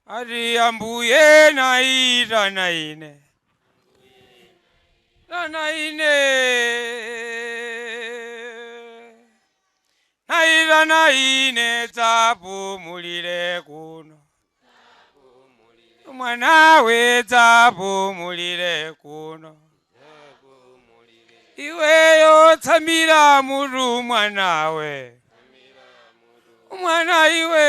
Ati Ambuye naitana ine, tana ine, naitana ine, dzapumulire kuno, mwanawe dzapumulire kuno, iweyo tsamira mutu mwanawe, mwana iwe.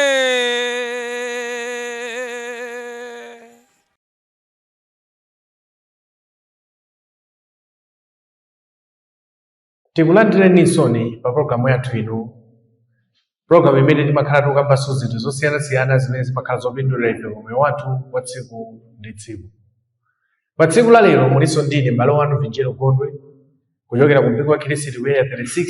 Tikulandireninsoni pa pologalamu yathu ino, pologalamu imene timakhala tikukambanso zinthu zosiyanasiyana zimene zimakhala zopindulira ife moyo wathu wa tsiku ndi tsiku. Pa tsiku la lero mulinso ndine m'bale wanu Vinjero Gondwe kuchokera ku mpingo wa Khristu ku Area 36,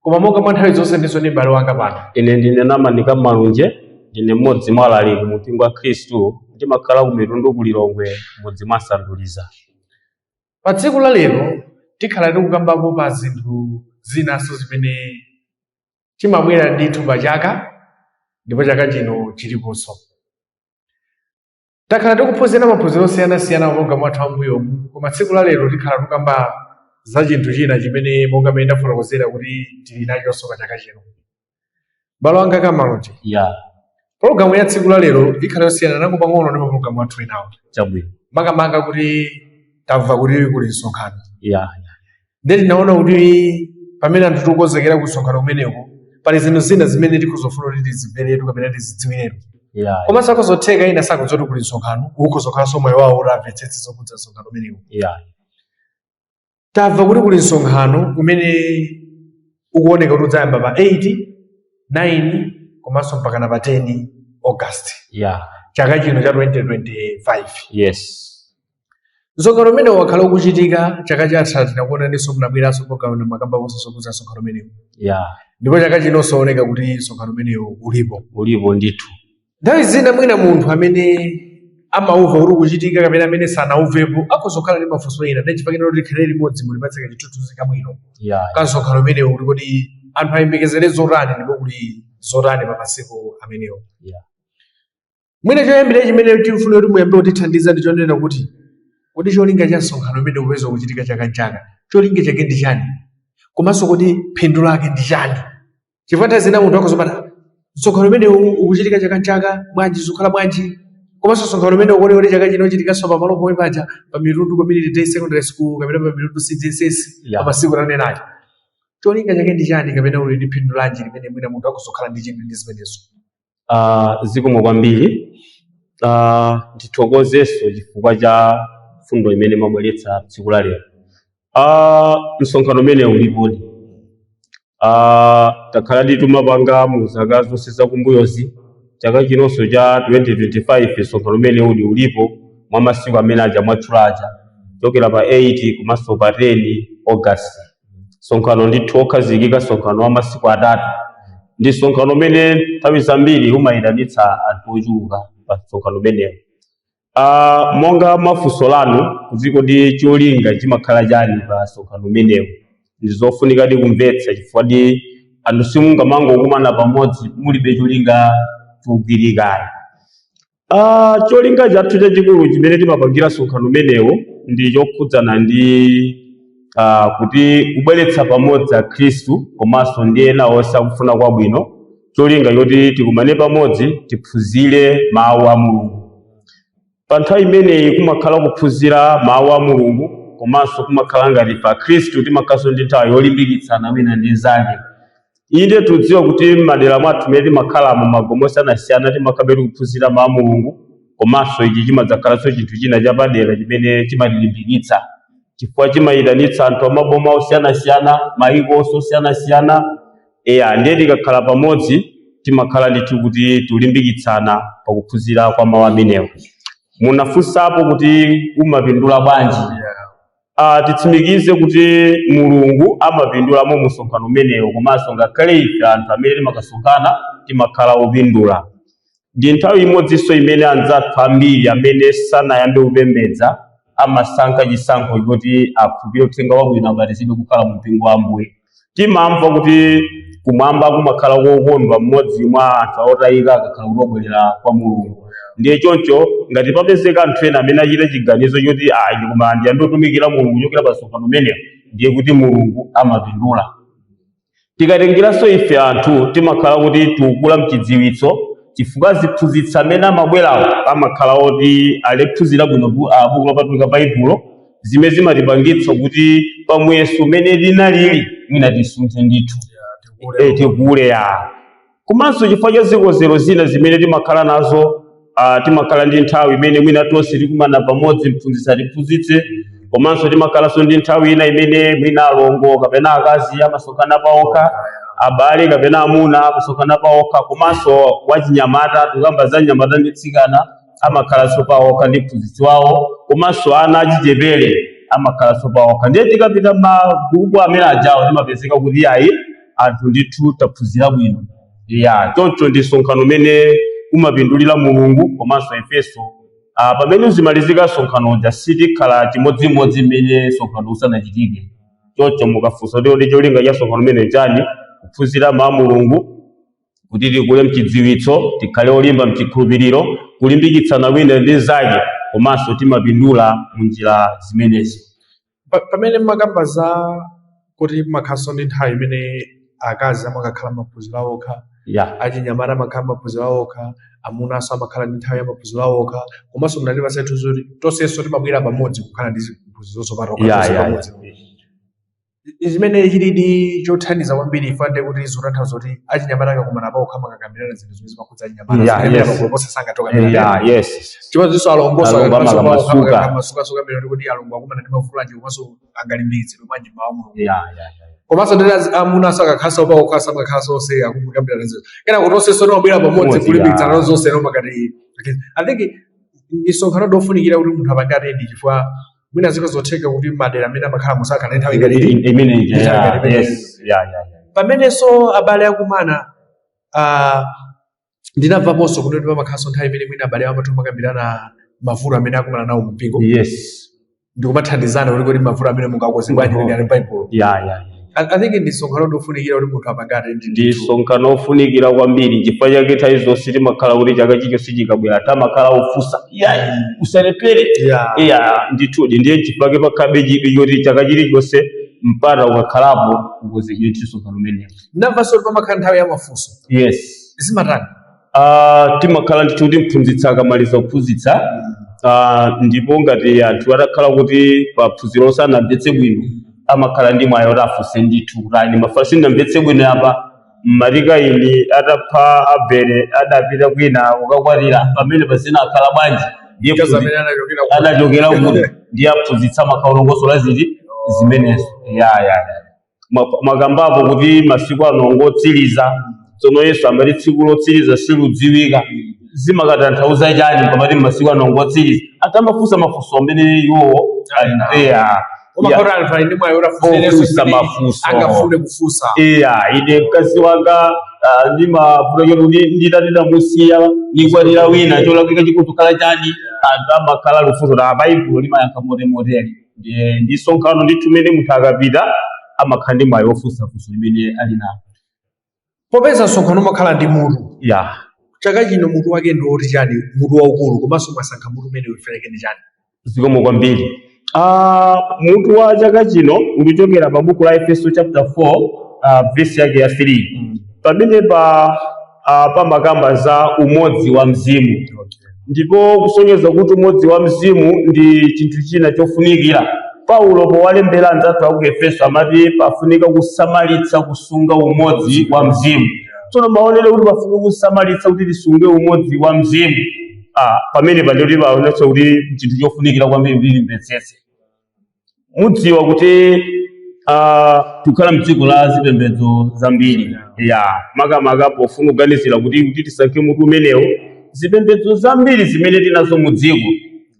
koma monga mwa nthawi zonse ndinso ndi m'bale wanga pano. Ine ndine Namanika Malunje, ndine mmodzi mwa alaliki mu mpingo wa Khristu, ndimakhala ku Mitundu ku Lilongwe, mudzi mwa Sanduliza. Pa tsiku la lero tikhala tikukambapo pa zinthu zinanso zimene chimabwera ndithu pa chaka, ndipo chaka chino chiliponso. Takhala tikuphunzira maphunziro osiyanasiyana mapulogalamu athu ambuyomu, koma tsiku la lero tikhala tikukamba za chinthu china chimene monga mmene ndafotokozera kuti tili nachonso pa chaka chino. M'bale wanga Kamalunje, pologalamu ya tsiku la lero ikhala yosiyana nako pang'ono ndi mapulogalamu athu enawo. Chabwino. Makamaka kuti tamva kuti kuli msonkhano. Ndiye tinaona kuti pamene anthu tikukonzekera ku msonkhano umenewu, pali zinthu zina zimene tikhozofuna kuti tizimveretu kapena tizidziwiretu. Komanso akhozotheka ena sakudziwa kuti kuli msonkhano, ukhozokhalanso moyo wawo kuti amvetsetse zokhudza msonkhano umenewu. Tamva kuti kuli msonkhano umene ukuoneka kuti udzayamba pa 8, 9 komanso mpakana pa 10 August. Chaka chino cha 2025. Msonkhano umene wakhala ukuchitika chaka chatha, tinakuonaninso munabweranso program na makamba konse zokhudza msonkhano umenewu. Ndipo chaka chinonso oneka kuti msonkhano umenewu ulipo. Ulipo ndithu. Nthawi zina mwina munthu amene amauva kuti ukuchitika kapena amene sanaumvepo akhozokhala ndi mafunso ena, ndi chifukwa chake tikhale limodzi mulipatse kachithunzithunzi kabwino ka msonkhano umenewu, kuti kodi anthu ayembekezere zotani ndipo kuli zotani pa masiku amenewo. Mwina choyambira chimene tifuna kuti muyambe kutithandiza ndi chonena kuti kodi cholinga cha msonkhano umene upeza kuchitika chaka nchaka, cholinga chake ndi chani, komanso kodi phindu lake ndi chani? Chifukwa nthawi zina munthu akhozopata msonkhano umene ukuchitika chaka nchaka bwanji, zikukhala bwanji, komanso msonkhano umene ukuoneka kuti chaka chino uchitikanso pamalo pomwe paja pa Mitundu Community Day Secondary School kapena pa Mitundu CDSS pa masiku tanenacho, cholinga chake ndi chani kapena uli ndi phindu lanji limene mwina munthu akhozokhala ndi chidwi ndi zimenezo? Zikomo kwambiri. Ndithokozenso chifukwa cha fundo imene mwabweretsa tsiku la lero. Msonkhano umene ulipodi, takhala titumapanga mu zaka zonse zakumbuyozi. Chaka chinonso cha 2025 msonkhano umene uli ulipo mwa masiku amene aja mwatchula aja, kuchokera pa 8 komanso pa 10 August. Msonkhano ndithu okhazikika, msonkhano wa masiku atatu, ndi msonkhano umene nthawi zambiri umayitanitsa anthu ochuluka pa msonkhano umenewu. Monga mafunso lanu kuti kodi cholinga chimakhala chani pa msonkhano umenewu, ndi zofunika di kumvetsa, chifukwa di anthu simungamangokumana pamodzi mulibe cholinga chogwirikayi. Cholinga chathu chachikulu chimene timapangira msonkhano umenewu ndi chokhudzana ndi kuti kubweretsa pamodzi Akhristu komanso ndi ena onse akufuna kwabwino, cholinga choti tikumane pamodzi tiphunzire mawu a Mulungu. Pa nthawi imeneyi kumakhala kuphunzira mawu a Mulungu, komanso kumakhala ngati ife Akhristu timakhalanso ndi nthawi yolimbikitsana wina ndi mnzake. Inde tudziwa kuti m'madera mwathu mmene timakhalamo magomo osiyanasiyana timakhabe tikuphunzira mawu a Mulungu, komanso ichi chimadzakhalanso chinthu china chapadera chimene chimatilimbikitsa, chifukwa chimayitanitsa anthu amaboma osiyanasiyana, mayiko onse osiyanasiyana. Eya, ndiye tikakhala pamodzi timakhala ndithu kuti tikulimbikitsana pakuphunzira kwa mawu amenewo. Munafunsapo kuti umapindula bwanji? Titsimikize kuti Mulungu amapindulamo mu msonkhano umenewo, komanso ngakhale ife anthu amene timakasonkhana timakhala opindula. Ndi nthawi imodzinso imene anzathu ambiri amene sanayambe kupembedza amasankha chisankho choti akhulupirire uthenga wabwino, abatizidwe kukhala mu mpingo wa Ambuye. Timamva kuti kumwamba kumakhala kokondwa mmodzi mwa anthu otayika akakhala kuti wabwerera kwa Mulungu. Ndiye choncho ngati papezeka anthu ena amene achita chiganizo choti ah, ine koma ndiyambe kutumikira Mulungu kuchokera pa msonkhano umenewo, ndiye kuti Mulungu amapindula. Tikatengeranso ife anthu timakhala kuti tikukula mchidziwitso, chifukwa aziphunzitsi amene amabwerawo amakhala oti alephunzira bwino buku lopatulika Baibulo, zimene zimatipangitsa kuti pamuyeso umene linalili mwina tisunthe ndithu, tikule ya. Komanso chifukwa cha zikonzero zina zimene timakhala nazo, timakhala ndi nthawi imene mwina tonse tikumana pamodzi, mphunzitsi atiphunzitse, komanso timakhalanso ndi nthawi ina imene mwina alongo kapena akazi amasonkhana paokha, abale kapena amuna amasonkhana paokha, komanso wachinyamata, tikamba za nyamata ndi tsikana, amakhalanso paokha ndi mphunzitsi wawo, komanso ana achichepere amakhalanso paokha. Ndiye tikapita magulupu amene ajawo timapezeka kuti ayi, anthu ndithu taphunzira bwino ya. Choncho ndi msonkhano umene umapindulira Mulungu komanso ifenso. Pamene uzimalizika msonkhano uja sitikhala chimodzimodzi mmene msonkhano usanachitike. Choncho mukafunsa kuti kodi cholinga cha msonkhano umene chani, kuphunzira mawu a Mulungu kuti tikule mchidziwitso, tikhale olimba mchikhulupiriro, kulimbikitsana wina ndi nzake, komanso timapindula munjira zimenezi. Pamene mmakamba za kuti makhaso ndi nthawi imene akazi amakakhala maphunziro awo okha, achinyamata amakhala maphunziro awo okha, amunanso amakhala ndi nthawi ya maphunziro awo okha, komanso munatipatsa zoti tonsenso timabwera pamodzi kukhala ndi ziphunzitso zopata tonse pamodzi, zimene chilidi chothandiza kwambiri. Ife ndi kuti zikutanthauza kuti achinyamata akakumana paokha amakakambirana zinthu zimene zimakhudza achinyamata, zimene magulu ponse sangatokambirana. Chimodzimodzinso alongoso Alongo akakhalanso paokha amakamasuka. akamasuka kuti alongo akumana ndi mavuto anji, komanso angalimbikitsidwe bwanji mawu a Mulungu. Komanso ndati amunanso akakhalanso paokha samakhalanso onse akukambirana zinthu, kena kuti onsenso timabwera pamodzi Pamodzi, kulimbikitsana zonse no makati. I think misonkhano ndofunikira kuti munthu apange attend, chifukwa mwina ziko zotheka kuti madera amene amakhala musakhala nthawi ngati ili Imene ija, Nthawi ngati imene. Pamenenso abale akumana, ndinamvaponso kuti pamakhalanso nthawi imene mwina abale amathu amakambirana mavuto amene akumana nawo mu mpingo ndikumathandizana kuti mavuto amene mungakonze bwanji ndi ali Baibulo. I think ndi msonkhano ndofunikira kuti munthu apange attend. Ndi msonkhano ofunikira kwambiri, chifukwa chake nthawi zonse timakhala kuti chaka chilichonse chikabwera tamakhala ofunsa, iya, usalephere. Iya, ndithudi, ndiye chifukwa chake pakhabe chidwi choti chaka chilichonse mpata ukakhalapo ukonzekere msonkhano umenewo. Ndinamvanso kuti pamakhala nthawi ya mafunso. Yes. Zimatani? Timakhala ndithu kuti mphunzitsi akamaliza kuphunzitsa, ndipo ngati anthu atakhala kuti pa phunziro sanamvetse bwino, amakhala ndi mwayi oti afunse ndithu kuti ayi, ndimafuna sindinamvetse bwino apa, mmatika ini atapha Abele adapita kwina kukakwatira, pamene pasina akhala bwanji? Ndiye Mkazi amene anachokera anachokera kuti, ndiye aphunzitsa amakhala olongosola ziti zimenezo. Ya, mwakambapo kuti masiku ano ngotsiriza. Tsono Yesu amati tsiku lotsiriza siludziwika, zimakatanthauza chani pamati masiku ano ngotsiriza? Atamafunsa mafunso amene iwowo Ali nawo. Ya. Umakhala anthu ali ndi mwayi oti afunsirenso Ofunsa zimene mafunso. angafune kufunsa. Iya, ine mkazi wanga ndimavuta kuti nditati ndamusiya nikwatira wina, cholakwika chikukhala chani? Anthu amakhala lufunso la Baibulo limayankha motemotere. Ndiye ndi sonkhano ndithu umene munthu akapita amakhala ndi mwayi wofunsa funso limene ali nalo. Popeza msonkhano umakhala ndi mutu, chaka chino mutu wake ndi woti chani, mutu waukulu, komanso mwasankha mutu umene ufereke ndi chani? Zikomo kwambiri. Mutu wa chaka chino ukuchokera pa buku la Efeso chapter 4, verse yake ya 3, pamene pa pamakamba za umodzi wa mzimu, ndipo kusonyeza kuti umodzi wa mzimu ndi chinthu china chofunikira. Paulo powalembera anzathu aku Efeso amati pafunika kusamalitsa kusunga umodzi wa mzimu. Tsono maonere kuti pafunika kusamalitsa kuti tisunge umodzi wa mzimu, pamene pandikuti paonetsa kuti chinthu chofunikira kwambiri kuti timvetsetse. Mudziwa kuti tikukhala mdziko la zipembedzo zambiri, ya, makamaka pofuna kuganizira kuti tisankhe mutu umenewo, zipembedzo zambiri zimene tinazo mu dziko,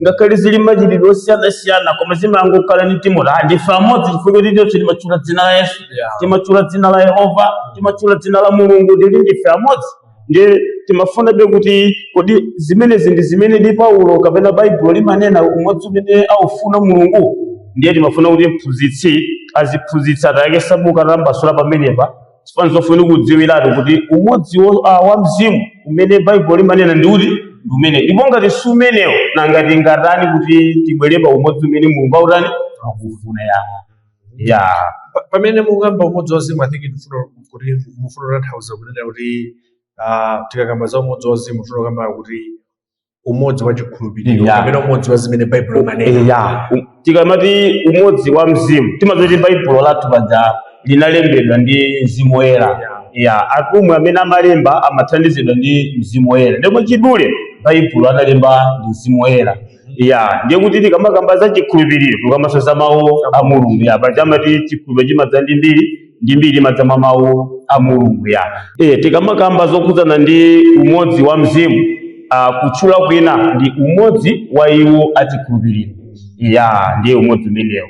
ngakhale zili machitidwe osiyanasiyana, koma zimangokhala ndi mtima kuti ndife amodzi, chifukwa kuti tonse timatchula dzina la Yesu, timatchula dzina la Yehova, timatchula dzina la Mulungu, ndili ndife amodzi. Ndiye timafunabe kuti kodi zimenezi ndi zimene ndi Paulo kapena Baibulo limanena, umodzi umene aufuna Mulungu? Ndiye timafuna kuti mphunzitsi aziphunzitsa atayake sabuka atambasula pamenepa, chifukwa zofuna kudziwiratu kuti umodzi wa mzimu umene Baibulo limanena ndi uti. Ndi umene, ndipo ngati si umenewo, nangati ngatani kuti tibwere pa umodzi umene Mulungu autani akufuna ya ya Pamene mukamba umodzi wa uzimu, I think ndifuna kuti mufuna kutanthauza kunena kuti tikakamba za umodzi wa uzimu, tifuna kukamba kuti umodzi wa chikhulupiriro kapena umodzi wa zimene Baibulo imanena. Ya, tikamati umodzi wa mzimu, timazoti Baibulo lathu paja linalembedwa ndi Mzimu Woyera. Ya, atumwi amene amalemba amathandizidwa ndi Mzimu Woyera, ndipo chidule Baibulo analemba ndi Mzimu Woyera. Ya, ndiye kuti tikamakamba za chikhulupiriro, tikamanso za mawu a Mulungu. Ya, paja amati chikhulupiriro chimadza ndi mbiri, ndi mbiri imadza mwa mawu a Mulungu. Ya, tikamakamba zokhudzana ndi umodzi wa mzimu, kutchula kwina ndi umodzi wa iwo achikhulupiriro. Ya, ndiye umodzi umenewo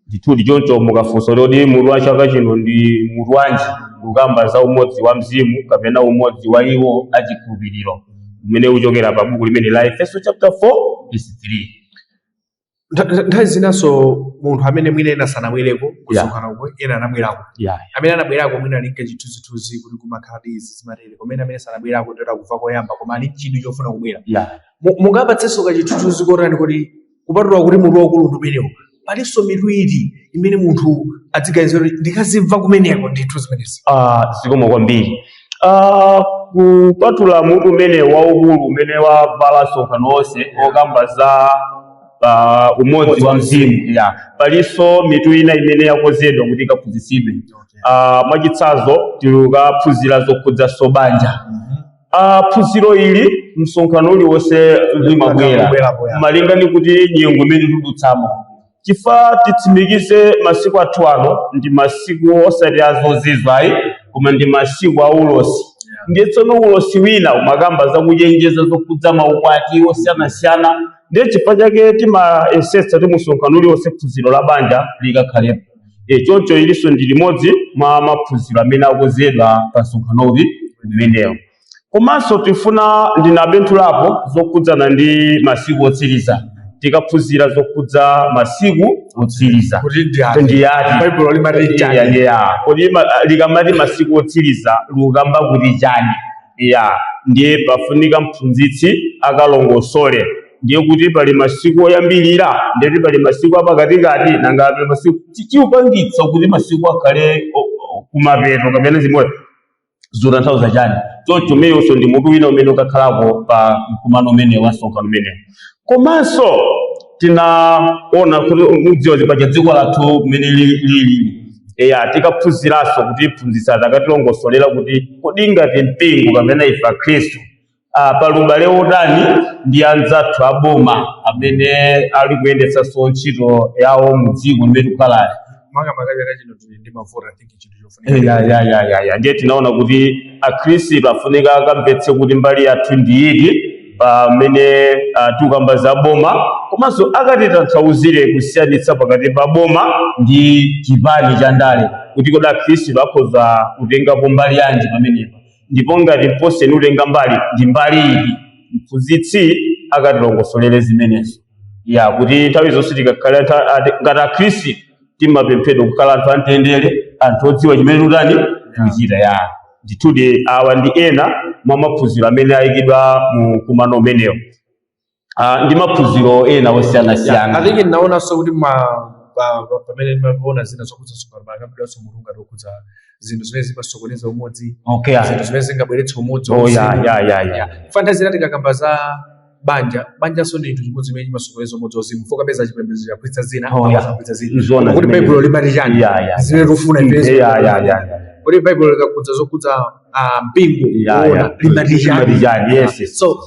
ndithudi. Choncho mukafunsa kuti mutu wa chaka chino ndi mutu wanji, ukamba za umodzi wa mzimu kapena umodzi wa iwo achikhulupiriro, umene uchokera pa buku limene la Efeso chapter 4 verse 3. Nthawi zinanso munthu amene mwina ena sanabwereko kusonkhana uko, ena anabwerako, amene anabwerako mwina ali chithunzithunzi kuti kumakhala ndi izi zimatere, kumene amene sanabwerako ndiyoti akubva koyamba koma ali chidwi chofuna kubwera, mungapatsenso kachithunzithunzi kotani kuti kupatula kuti mutu waukulu ndi umenewo, palinso mitu iti imene munthu adziganiza kuti ndikazimva kumeneko ndithu zimenezi? Zikomo kwambiri. Kupatula mutu umene waukulu umene wavala msonkhano wonse okamba za umodzi wa mzimu, ya, palinso mitu ina imene yakonzedwa kuti ikaphunzitsidwe. Mwachitsanzo, tikukaphunzira zokhudza banja. Phunziro ili msonkhano uliwonse limabwera, Kubwerapo, ya. malinga ndi kuti nyengo imene tikudutsamo, chifukwa titsimikize masiku athu ano ndi masiku osati azozizwa ayi, koma ndi masiku a ulosi. Ndiye tsono ulosi wina umakamba zakuchenjeza zokhudza maukwati osiyanasiyana. Ndiye chifukwa chake timayesetsa kuti msonkhano uliwonse phunziro la banja likakhalepo. Choncho ilinso ndi limodzi mwa maphunziro amene akonzedwa pa msonkhano umenewo. Komanso tifuna ndinabenthulapo zokhudzana ndi masiku otsiriza. Tikaphunzira zokhudza masiku otsiriza kuti ndi ati? Ndi ati? Baibulo limati chani? Ya, kodi likamati masiku otsiriza likukamba kuti chani? Ya, ndiye pafunika mphunzitsi akalongosole. Ndiye kuti pali masiku oyambirira, ndiye kuti pali masiku apakatikati, nanga pali masiku chiupangitsa kuti masiku akhale kumapeto kapena zimwe zotanthauza chani? Choncho umenewonso ndi mutu wina umene ukakhalako pa mkumano umene wa msonkhano umenewo. Komanso tinaona kuti mudziwa paja dziko lathu mmene lilili. Eya, tikaphunziranso kuti phunzitsa akatilongosolera kuti kodi ngati mpingo kapena ife akhristu, pali ubale wotani ndi anzathu aboma amene ali kuyendetsanso ntchito yawo mu dziko limene tikukhalali. Makamaka chaka chino tili ndi mavuto, I think chinthu chofunika. Ya, ndiye tinaona kuti akhristu afunika akamvetse kuti mbali yathu ndi iti pamene tikukamba za boma, komanso akatitanthauzire kusiyanitsa pakati pa boma ndi chipani cha ndale, kuti kodi akhristu akhoza kutengapo mbali yanji pamenepa, ndipo ngati mposeni utenga mbali, ndi mbali iti? Mphunzitsi akatilongosolere zimenezo, ya, kuti nthawi zonse tikakhala ngati akhristu timapemphedwa kukhala anthu amtendere, anthu odziwa chimene tutani tikuchita. Ya, ndithudi awa ndi ena mwa maphunziro amene ayikidwa mu kumano umenewo, ndi maphunziro ena osiyanasiyana. I think ndinaonanso kuti pamene ndimaona zina zokhudza msonkhano, makambidwanso mutu ngati okhudza zinthu zimene zimasokoneza umodzi, zinthu zimene zingabweretse umodzi. Oh, ya. Fantazi zina tikakamba za banja, banjanso ndi chinthu chimodzi chimene chimasokoneza umodzi wauzimu, fokapeza chipembedzo chaphunzitsa zina, aphunzitsa zina. Nzona kuti zimene. Baibulo limati chani? Ya. Zimene tikufuna ifezo. Ya. Kuti Baibulo likakhudza zokhudza mpingo Ya. kuona limati chani? Limati chani, yes. So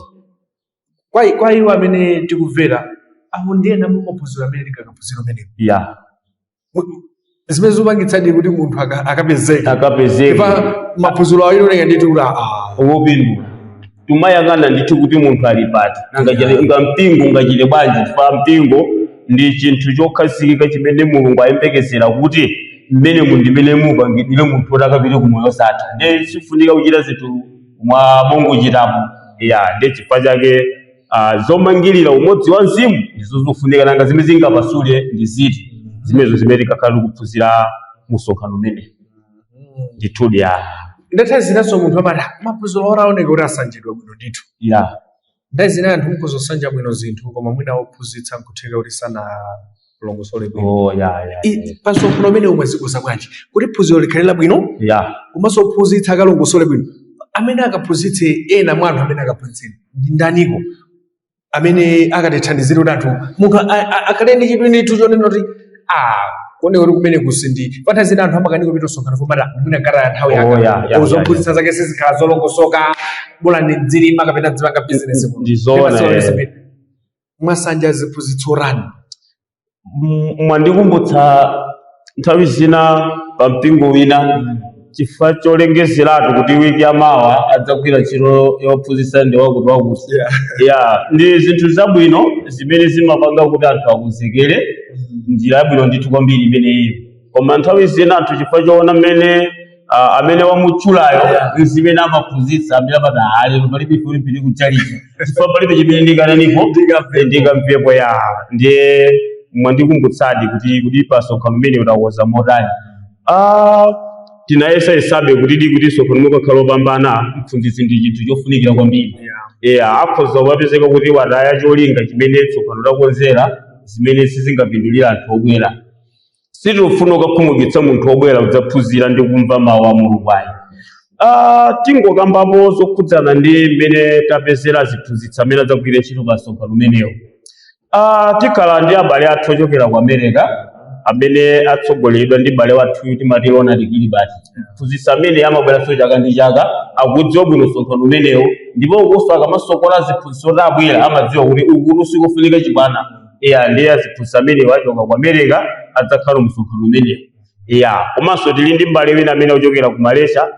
kwa iwo amene tikumvera awo, ndiye namo maphunziro amene tikakaphunzira umenewo zimene zikupangitsadi kuti munthu akapezeke. Akapezeke. Ipa maphunziro awiri oneka ndithu kuti Wopindula. Tumayang'ana ndithu kuti munthu ali pati, ngachite nga mpingo ungachite bwanji, chifukwa mpingo ndi chinthu chokhazikika chimene Mulungu ayembekezera kuti mmene mundimene mupangidwire munthu oti akapite kumoyo osatha. Ndiye sifunika kuchita zinthu mwa mongochitapo. Ya, ndiye chifukwa chake zomangirira umodzi wa mzimu ndizo zofunika. Nanga zimene zingapasule ndi ziti? Zimenezo zimene tikakhala tikuphunzira musonkhano umene ndithudi, ya. Ndatha zinanso munthu amati, "Ah, maphunziro ora aoneka kuti asanjidwa bwino ndithu." Nthawi zina anthu mukhoza kusanja bwino zinthu, koma mwina wophunzitsa nkutheka kuti sanalongosole bwino. Oh, ya. Pa msonkhano umene mwazikoza bwanji kuti phunziro likhale labwino, komanso ophunzitsa akalongosole bwino? Amene akaphunzitse, ena mwa anthu amene akaphunzitse ndi ndaniko amene akatithandizire kuti anthu munthu akhale ndi chidwi ndithu chonena kuti kuoneka kuti kumene kusindi? Patha zina anthu amakanika kupita msonkhano pomata mwina gataya nthawi Oh, ya, zophunzitsa zake sizikhala zolongosoka, bola ndi dzilima kapena dzipanga business kuno. Ndizoona, Ndipatsa eh. Mwasanja ziphunzitso rani? Mwandikumbutsa nthawi zina pa mpingo wina, chifukwa cholengezeratu kuti wiki yamawa adzagwira ntchito yophunzitsa ndi wakuti wakuti. Ya, ndi zinthu zabwino zimene zimapanga kuti anthu akonzekere, njira yabwino ndithu kwambiri imeneyi. Koma nthawi zina anthu, chifukwa choona mmene amene wamutchulayo zimene amaphunzitsa, amene amati, "Ah, lero palibe ife mpiri kuchalicha chifukwa palibe chimene ndikanenipo ndikamvepo." Ya, ndiye mwandikumbutsadi kuti pasonkhano umene utakonza motani. Tinayesayesabe kuti msonkhano ukakhala opambana, mphunzitsi ndi chinthu chofunikira kwambiri. Yeah, akhoza kupezeka kuti wataya cholinga chimene msonkhano utakonzera, zimene sizingapindulira anthu obwera. Sitifuna kukhumudwitsa munthu obwera kudzaphunzira ndi kumva mawu a Mulungu ayi. Tingokambapo zokhudzana ndi mmene tapezera ziphunzitsi amene adzagwire ntchito pa msonkhano umenewo. Tikhala ndi abale athu ochokera ku America amene atsogoleredwa ndi bale wathu timati Ronald Gilbert. Mphunzitsi amene amabweranso chaka ndi chaka, akudziwa bwino msonkhano umenewo, ndipo ukonso akamasokola ziphunzitso kuti abwera, amadziwa kuti ukuti sikufunika chibwana. Iya, ndiye aziphunzitsi amene achoka ku America adzakhala msonkhano umenewo. Iya, komanso tili ndi m'bale wina amene akuchokera ku Malaysia,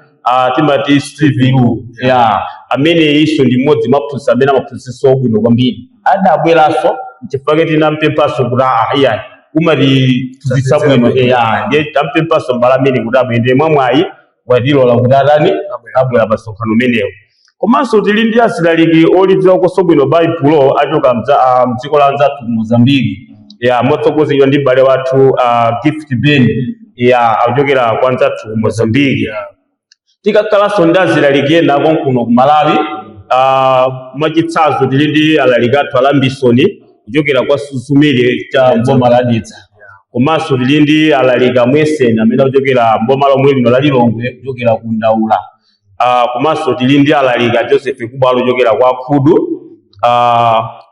timati Steve Lu. Ya, amene iso ndi mmodzi mwa aphunzitsi amene amaphunzitsa bwino kwambiri. Adabweranso nchifukwa tinampemphanso kuti iya, umatiphunzitsa bwino. Iya, ndiye tampemphanso m'bale amene kuti abwere. Mwamwayi watilola kuti atani, abwera pa msonkhano umenewo. Komanso tili ndi azilaliki olidziwa koso bwino Baibulo achoka mdziko la anzathu ku Mozambiki, ya, motsogozedwa ndi m'bale wathu Gift Ben. Ya, akuchokera kwa anzathu ku Mozambiki. Tikakhalanso ndi azilaliki ena konkuno ku Malawi. Mwachitsanzo tili ndi alaliki athu Alambisoni kuchokera kwa Susumire cha mboma la Dedza. Komanso tili ndi alaliki Amweseni amene akuchokera mboma lomwe lino la Lilongwe, kuchokera ku Ndaula. Komanso tili ndi alaliki a Joseph Kubalo kuchokera kwa Khudu.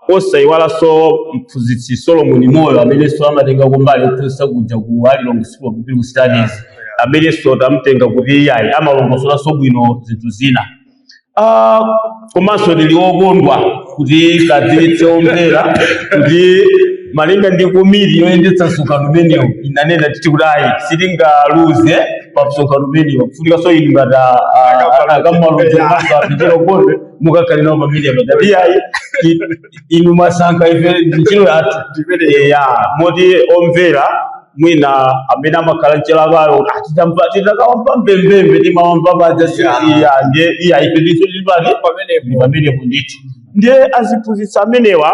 Osayiwalanso mphunzitsi Solomon Moyo amenenso amatenga kumbali yophunzitsa kuja ku Alilongwe School of Biblical Studies, amenenso tamtenga kuti iyayi, amalongosolanso bwino zinthu zina. Komanso tili wokondwa kuti kadziwitse omvera kuti malinga ndi komiti yoyendetsa msonkhano umenewu inanena titi kuti ayi, sitingaluze pa msonkhano umenewu, kufunikanso inu ngati akamaludze apitiro kondwe mukakhale nawo pamenepo. Tati ayi, inu mwasankha, ife ntchito yathu. Ya, moti omvera mwina amene amakhala mchelakayo titakawamva mbembembe timawamva paja. Iya, ndiye iya, ife ndiso tili pati pamenepo ndithu. Ndiye aziphunzitsi amenewa,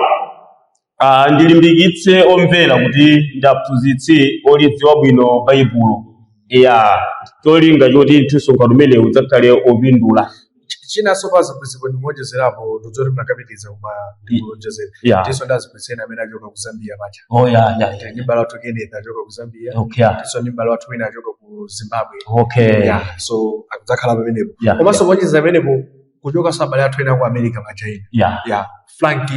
ndilimbikitse omvera kuti ndi aphunzitsi olidziwa bwino Baibulo. Ya, cholinga choti msonkhano umenewu udzakhale opindula. Chinanso pa ziphunzitso ndikuonjezerapo, ndidzoti munakapitiriza koma ndikuonjezera, tinso ndi aziphunzitsi ena amene achoka ku Zambia paja. Oh, ya. Tili ndi m'bale wathu Kenneth achoka ku Zambia. Tinso ndi m'bale wathu wina achoka ku Zimbabwe. Yeah, so akudzakhala pamenepo. Komanso kuonjezera pamenepo, kuchokanso abale athu ena ku America paja ina. Yeah, Frank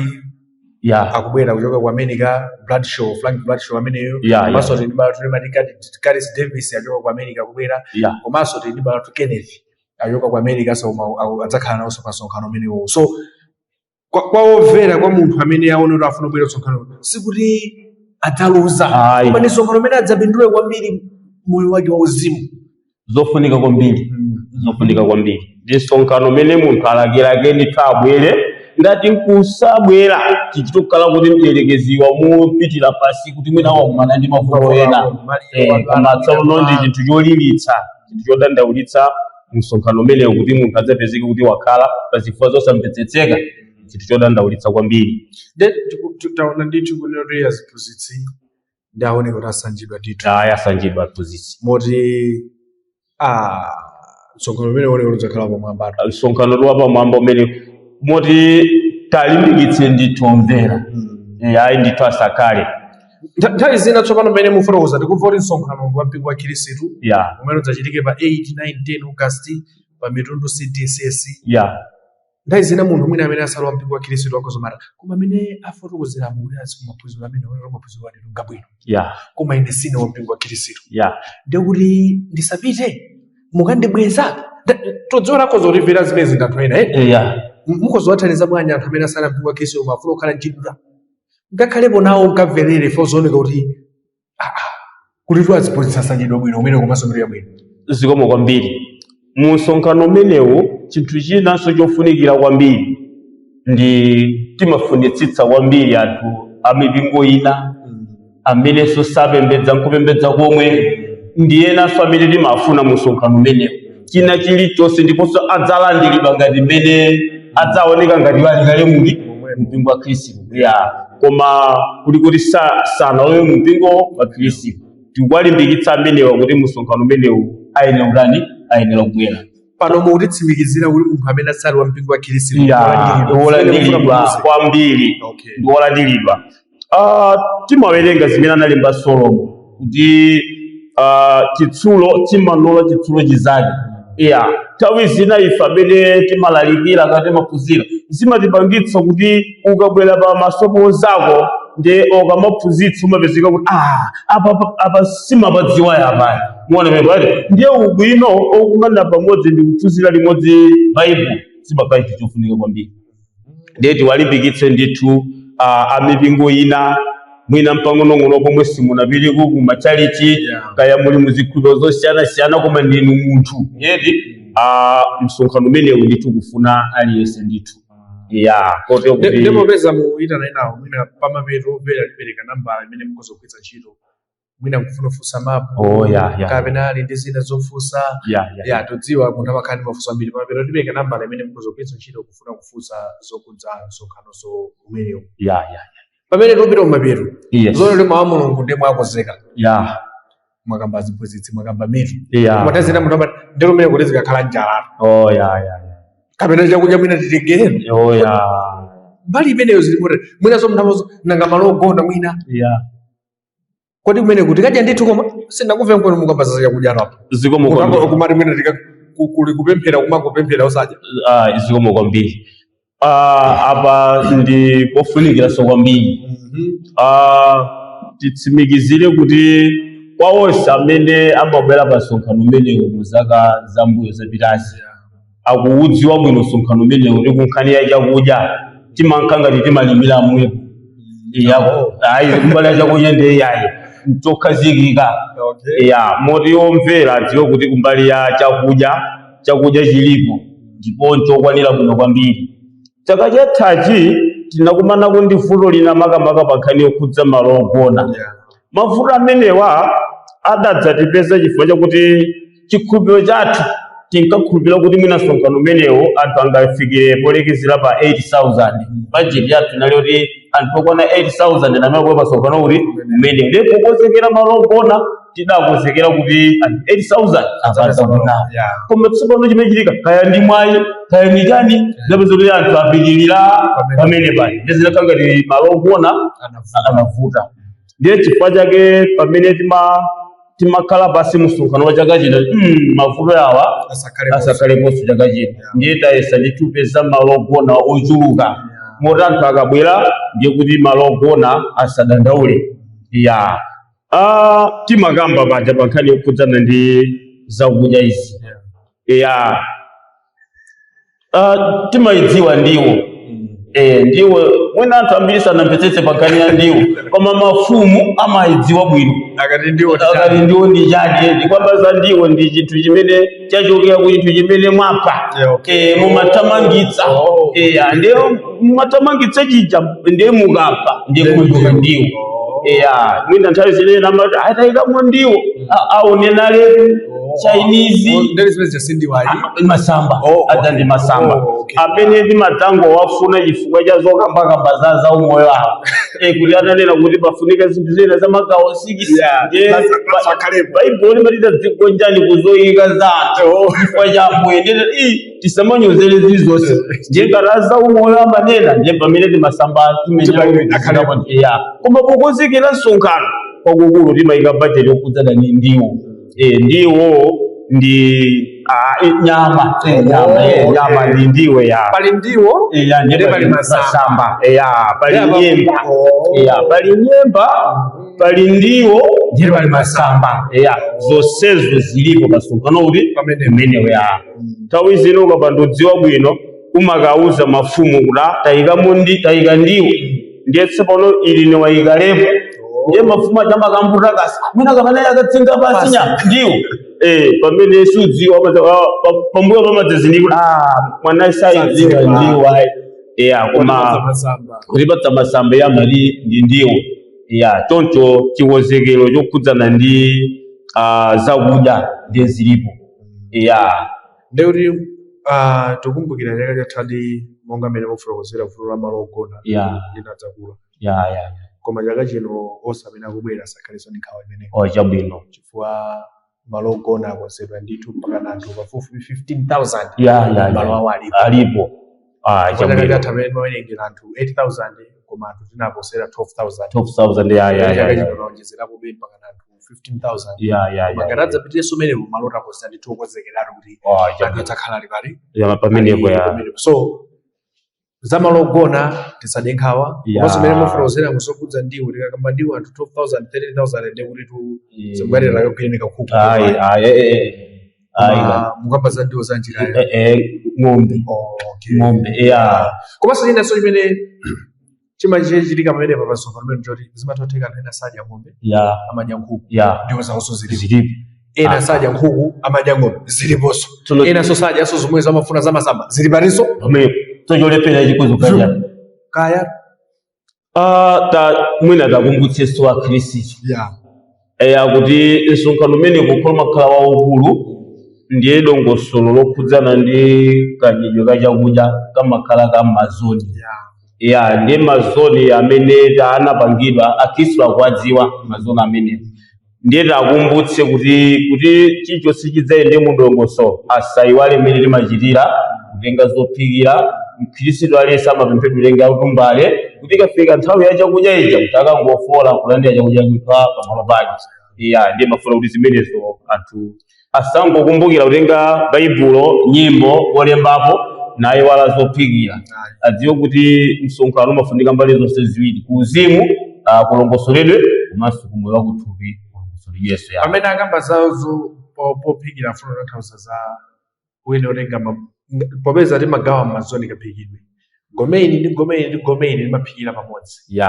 akubwera kuchoka ku America, Bradshaw, Frank Bradshaw ameneyo. Komanso tili ndi m'bale wathu timati Curtis Davis achoka ku America kubwera. Komanso tili ndi m'bale wathu Kenneth achoka ku America, so adzakhala nawonso pa msonkhano umenewo. So kwa omvera, kwa munthu amene aone kuti afuna kubwera msonkhano, sikuti adzaluza, Ayi. koma ndi msonkhano umene adzapindule kwambiri moyo wake wauzimu. Zofunika kwambiri, zofunika kwambiri. Ndi msonkhano umene munthu alakelake ndithu abwere. Ngati nkusabwera, tichitokhala kuti mdierekezi wamupitira pasi, kuti mwina wakumana ndi mavuto ena. Koma tsono ndi chinthu cholilitsa, chinthu chodandaulitsa msonkhano umenewu kuti munthu adzapezeke kuti wakhala pa zifukwa zosamvetsetseka, chinthu chodandaulitsa kwambiri. De taona ndithu kunena kuti aziphunzitsi ndi aoneka kuti asanjidwa ndithu. Aya, asanjidwa aphunzitsi. Moti msonkhano umene uoneka kuti udzakhala pamwambatu. Msonkhano wa pamwamba umene moti talimbikitse ndithu omvera. Ayi ndithu asakhale. Nthawi zina tsopano mmene mufotokoza tikumva kuti msonkhano ndi wa mpingo wa Khristu umene udzachitike pa 8, 9, 10 August pa Mitundu CDSS. Nthawi zina munthu mwina amene asali wa mpingo wa Khristu akozomata, koma amene afotokozera kuti azi kumaphunziro amene onera maphunziro ane ngabwino, koma ine sine wa mpingo wa Khristu, ndikuti ndisapite, mukandibweza. Todziwa akhoza kutimvera zimene zinthu ena, eh? Mukhoza kuwathandiza bwanji anthu amene asali mpingo wa Khristu koma afuna kukhala mchidula ngakhalepo nawo nkamverere fo zooneka kuti kuti tiwaziphunzitsa sanyidwa bwino umene komanso mitu yabwino? Zikomo kwambiri. Mu msonkhano umenewu, chinthu chinanso chofunikira kwambiri ndi timafunitsitsa kwambiri anthu a mipingo ina amenenso sapembedza nkupembedza komwe, ndi enanso amene timafuna mu msonkhano umenewu, china chilichonse, ndiponso adzalandiridwa ngati mmene adzaoneka ngati ali kale muli mpingo wa Khristu, ya, koma kuli kuti sanalowe mu mpingo wa Khristu. Tikuwalimbikitsa amenewa kuti msonkhano umenewu ayenera kutani? Ayenera kubwera. Pano mukutitsimikizira kuti munthu amene asali wa mpingo wa Khristu Ya, wolandiridwa kwambiri. Ndi wolandiridwa. Timawerenga zimene analemba Solomo kuti chitsulo chimanola chitsulo chizake. Ya, nthawi zina ife amene timalalikira kati timaphunzira zimatipangitsa kuti ukabwera pamaso pozako ndi ukamaphunzitsa umapezeka kuti apa simapadziwa yapa, muona pamene ndiye ubwino okumana pamodzi ndi kuphunzira limodzi Baibulo zimakhala chinthu chofunika kwambiri. Ndiye tiwalimbikitse ndithu amipingo ina, mwina mpang'onong'ono pomwe simunapiteko kumachalichi, kaya muli muzikhulupiriro zosiyanasiyana, koma ndinu munthu yeti, msonkhano umenewu ndithu kufuna aliyense ndithu, ya, kotero kuti Ndipo popeza muyitana enawo, mwina pamapeto omvera lipereka nambala imene mukhoza kugwiritsa ntchito, mwina nkufuna kufunsa mapu Oh, yeah. kapena ali ndi zina zofunsa. Ya, todziwa munthu amakhala ndi mafunso ambiri. Pamapeto tipereka nambala imene mukhoza kugwiritsa ntchito kufuna kufunsa zokhudza msonkhanoso umenewu. Pamene tikupita kumapeto, zoona kuti mawu a Mulungu ndiye mwakonzeka, mwakamba aziphunzitsi, mwakamba mitu, koma tazina munthu amati ndilo umene kuti zikakhala njalatu oh yeah kapena chakudya mwina titengere. oh yeah Mbali imeneyo zili motani? Mwinaso munthu amazo nanga malo ogona mwina, kodi kumene kuti kadya ndithu? Koma sindinakumve mkono mukamba za chakudya apo. Zikomo kwambiri. Kumati mwina kuli kupemphera, kumangopemphera usadya. Zikomo kwambiri. Apa ndi pofunikiranso kwambiri. Titsimikizire kuti kwa onse amene amabwera pa msonkhano umenewu mu zaka zambuyo zapitazi akuudziwa bwino msonkhano umenewu kuti kunkhani ya chakudya timankha ngati timalimira mwepo. Yako ayi, kumbali ya chakudya ndiye yayi, nchokhazikika. Ya, moti omvera adziwe kuti kumbali ya chakudya, chakudya chilipo ndipo nchokwanira bwino kwambiri. Chaka chathachi tinakumanako ndi vuto lina, makamaka pa nkhani yokhudza malo ogona. Mavuto amenewa adadzatipeza chifukwa chakuti chikhulupiriro chathu tinkakhulupirira kuti mwina msonkhano umenewo anthu angafikire polekezera pa 8000. Bajeti yathu inali kuti anthu okwana 8000 namene pa msonkhano kuti umenewo, ndipo pokonzekera malo ogona tidakonzekera kuti anthu 8000 apadzagona. Koma tsopano chimene chitika, kaya ndi mwayi kaya ndi chani, ndapeza kuti anthu apitirira pamene pali, ndizidakhala ngati malo ogona anavuta. Ndiye chifukwa chake pamene timakhala pasi msonkhano wa chaka chino, mavuto awa asakhaleponso chaka chino. Ndiye tayesa ndithu kupeza malo ogona ochuluka moti anthu akabwera ndiye kuti malo ogona asadandaule. Ya, timakamba paja pa nkhani yokhudzana ndi zakudya izi. Ya, timayidziwa ndiwo. Ndiwo mwina anthu ambiri sanamvetsetse pa nkhani ya ndiwo, koma mafumu amayidziwa bwino. Akati ndiwo? Akati ndiwo ndi chani? Ndikwamba za ndiwo ndi chinthu chimene chachokera ku chinthu chimene mwapha. Mumathamangitsa. Ndiye mumathamangitsa chija, ndiye mukapha ndiye kumachoka ndiwo. Ya, mwina nthawi zimene amati atayikamo ndiwo aunenaletu Chinese. Ndeli zimene zisindiwayi. Masamba. Adza ndi masamba. Oh, okay. Amene timadzango wafuna chifukwa cha zokambakamba za zaumoyo awo. Kuti atanena kuti pafunika zinthu zina za magawo 6. Yeah, Ndiye zakhalepo. Baibulo limatita dzigonjani kuzoyika zathu chifukwa cha Ambuye. Ndiye tisamanyozere zilizonse. Ndiye ngati azaumoyo amanena, ndiye pamene timasamba Akhalepo. Ya, koma pokonzekera msonkhano kwakukulu timayika bajeti yokhudzana ndi ndiwo, ndiwo ndi nyama, nyama, nyama ndi ndiwo ya. Pali ndiwo. Ya, ndiye Ndiye pali masamba. masamba. Ya, pali nyemba. Ya, pali nyemba, pali ndiwo, Ndiye pali masamba. Ya, zonsezo zilipo pasonkhano kuti Pamenepo. pamenepo ya. Nthawi zino ukapanda udziwa bwino umakauza mafumu kuti tayikamo ndi tayika ndiwo, ndiye tsopano ili niwayikalepo. Ndiye mafumu aja amakambuta kasi mwina kapena yakatsinga pasi nya ndiwo, pamene sudziwa pambuyo pamadzazini kuti mwana sayidziwa Sadziwa. ndiwo ayi. Ya, koma masamba. kutipatsa masamba ya mali ndi ndiwo ya. Choncho chikonzekero chokhudzana ndi zakudya ndiye zilipo ya. Ndekuti tikumbukira chaka chathadi monga mmene mufotokozera vuto la malo ogona linadzakula. Ya ya ya. Koma chaka chino onse amene akubwera sakhalenso ndi nkhawa imeneyo. Oh, chabwino. Chifukwa malo ogona akonzedwa ndithu mpaka anthu pafupifupi 15,000 Ya. malo awo alipo. Alipo. Chaka Chabwino. chatha amene mawerengera anthu 8000 koma anthu tinaposera 12,000. 12,000, ya. Chaka Ya. chino taonjezerapo mpaka anthu 15,000. Ya. Koma ngati adzapitirenso menepo malo takonza ndithu okonzekeratu kuti Oh, anthu chabwino. adzakhala ali pali Ya, pamenepo ya. pamenepo. So zamalo ogona tisade nkhawa. Komanso mmene mufotokozera muzokhudza ndiwo, tikakamba ndiwo anthu 12,000, 13,000, ndi kuti tu zimukatera kakugwireni kakhuku. Ayi ayi ayi. Koma mukamba za ndiwo za njirayo. Ng'ombe. Okay. Ng'ombe ya. Komanso chinanso chimene chimachitika pamenepa pa msonkhano umene choti zimathotheka anthu ena sadya ng'ombe, amadya nkhuku. Ndiwo zawonso zilipo. Zilipo. Ena sadya nkhuku, amadya ng'ombe, ziliponso. Tsono- Enanso sadyanso zomwe zamafuna zamasamba, zili patinso. Pamenepo tocholepera chikozo kaja. Kaya. Ta mwina takumbutsenso akhristu eya kuti msonkhano umene kukhala makhala waukulu ndiye dongosolo lokhudzana ndi kadyedwe ka chakudya kamakhala ka mazoni. Ya, ndiye mazoni amene anapangidwa akhristu akuwadziwa mazoni amenewo. Ndiye takumbutse kuti chilichonse chidzayende mu dongosolo, asayiwale mmene timachitira kutenga zophikira. Mkhristu aliyense amapemphedwa kutenga tumbale kuti ikafika nthawi ya chakudya ija kuti akangofola kulandira chakudya kuikha pamalo pake. Ya, ndiye mafuna kuti zimenezo anthu asangokumbukira kutenga baibulo, nyimbo olembapo, nayiwala zophikira. Adziwe kuti msonkhano umafunika mbali zonse ziwiri, kuuzimu kulongosoledwe komanso kumoyo wakuthupi kulongosoledwenso ya. Pamene akamba zazo pophikira afuna kutanthauza za wina otenga popeza timagawa m'mazoni kaphikidwe, gomeni ndi gomeni ndi gomeni limaphikira pamodzi.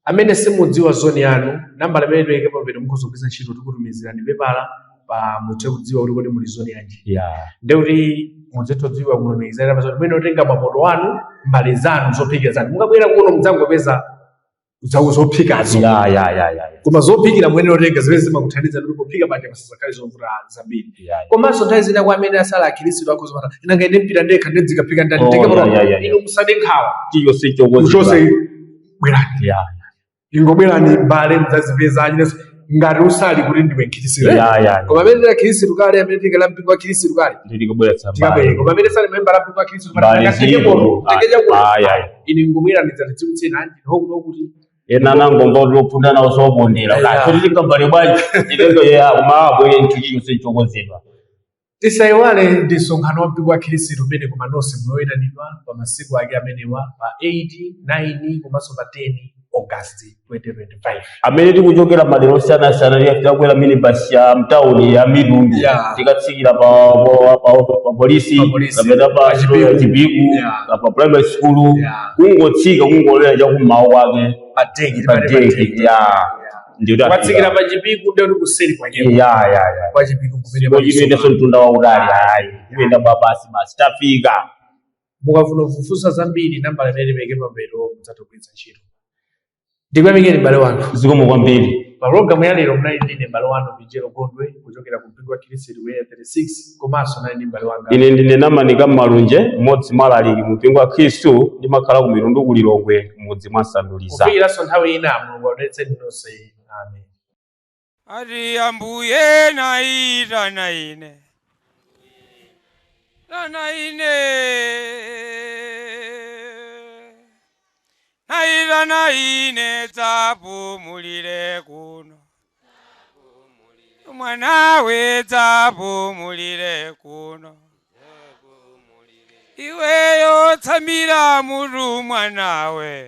Amene simudziwa zoni yanu, nambala imene tiweke pamene mukhoza kugwiritsa ntchito, tikutumizirani pepala pa muthe kudziwa kuti kodi muli zoni yanji. Ndekuti mudzetha kudziwa kulumikizana pa zoni mwene otenga mapoto wanu, mbale zanu, zophikira zanu. Mukabwera kuno mudzangopeza zophikazo. Ya. Koma zophikira mwene otenga zimene zimakuthandiza kuti pophika paja pasazakhale zovuta zambiri. Komanso nthawi zina kwa amene asala akhristu akhoza pata inanga ine mpira ndekha ndedzikaphika ndani Oh, nditenge ya, ya, ya, ya. inu musade nkhawa. Chilichonse chokonzedwa. Kuchonse bwerani. Ingobwerani mbale mudzazipeza anyinenso ngati usali kuti ndiwe mkhristu. Ya. Koma amene tili akhristu kale, amene tikala mpingo wa khristu kale, Ndikubweretsa tikabwereka. Koma amene sali memba la mpingo wa khristu, mbale zilipo. tenge chakula. Ayi. Ine ingobwera ndidzatidziwitseni anji nokuti Ena nangomba kuti lopunda nawo sopondera. Kuti tingambale bwanji titengo ya koma abwere nthu chilichonse chokonzedwa. Tisayiwale ndi msonkhano wa mpingo wa khristu umene koma nonse muyoyitanidwa pa masiku ake amenewa pa 8, 9 komanso pa 10 August 2025. Amene tikuchokera madera osiyanasiyana tikakwera minibus ya mtawuni ya Mitundu, tikatsikira pa polisi, Pa polisi, kapena pa pa Chipiku. Chipiku, pa primary school, kungotsika kungolera chakummawa kwake. Pa deki. Pa deki ya, ndiyo. Ukatsikira pa Chipiku ndiyo kuseri kwakeko. Ya. Kwa Chipiku kumene. Kochitoendeso mtunda wautali ayi, kuyenda pa basi basi tafika. Mukafuna kufufuza zambiri, nambala imene timeke pampeto mudzatha kugwiritsa ntchito. Ndikuyamikeni m'bale wanga. Zikomo kwambiri. Pa programu ya lero mnali ndine m'bale wanu Bijelo Gondwe kuchokera ku mpingo wa Khristu Area 36, komanso nali ndi m'bale wanga. Ine ndine Namanika Malunje, mmodzi mwa alaliki mu mpingo wa Khristu, ndimakhala ku Mitundu ku Lilongwe, mudzi mwa Sanduliza. Kufikiranso nthawi ina, Mulungu akudalitseni nonse. Amen. Ati ambuye naitana ine, tana ine, naitana ine, dzapumulire kuno mwanawe, dzapumulire kuno iweyo, tsamira mutu mwanawe.